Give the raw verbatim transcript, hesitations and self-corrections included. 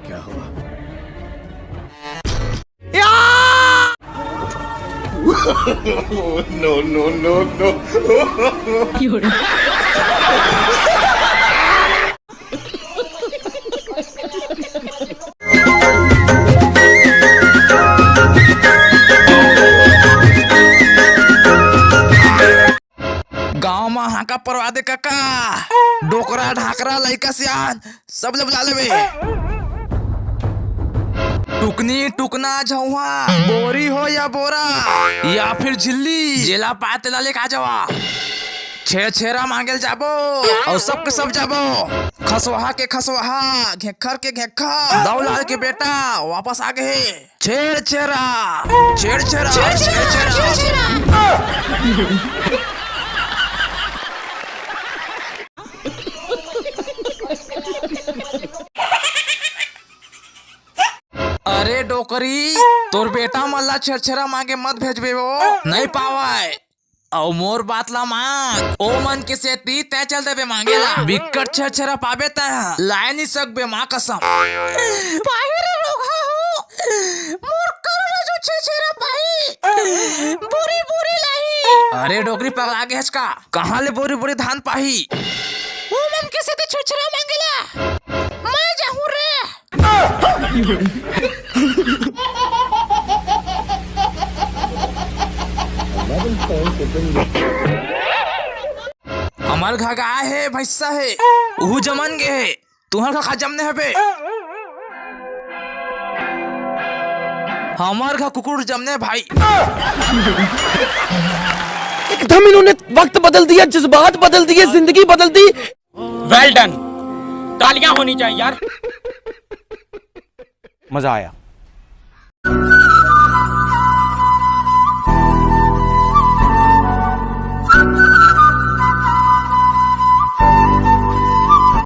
No, no, no, no. गांव म हांका परवा दे कका, डोकरा ढाकरा लइका सियान सब ल बुला लेबे। टुकनी टुकना झउहा, बोरी हो या बोरा या फिर झिल्ली, जेला पाए तेला लेके आ जावा। छेरछेरा मांगे ल जाबो अउ सबके सब जाबो। खसवाहा के खसवाहा, घेखर के घेखर, दौलाल के बेटा वापस आ गे हे। छेरछेरा, छेरछेरा, छेरछेरा। अरे डोकरी, तोर बेटा मन ला छेरछेरा मांगे मत भेजबे वो, नइ पावय। अउ मोर बात ला मान, ओ मन के सेती तैं चल देबे मांगे ला। बिक्कट छेरछेरा पाबे तैं ह, लाए नइ सकबे मां कसम। पाही रे रोगहा हो, मोर करा ला जो छेरछेरा पाही, बोरी बोरी लाही। अरे डोकरी पगला गे हस का? कहां ले बोरी बोरी धान पाही? ओ मन के सेती छेरछेरा मांगे ला मैं जाहूं रे। हमर घर गाय हे, भैंसा हे, उहू जमन गे हे। तुंहर घर का जमने हबे? हमर घर कुकुर जमने भाई। एकदम इन्होंने वक्त बदल दिया, जज्बात बदल दिए, जिंदगी बदल दी। Well done, तालियां होनी चाहिए यार। मजा आया।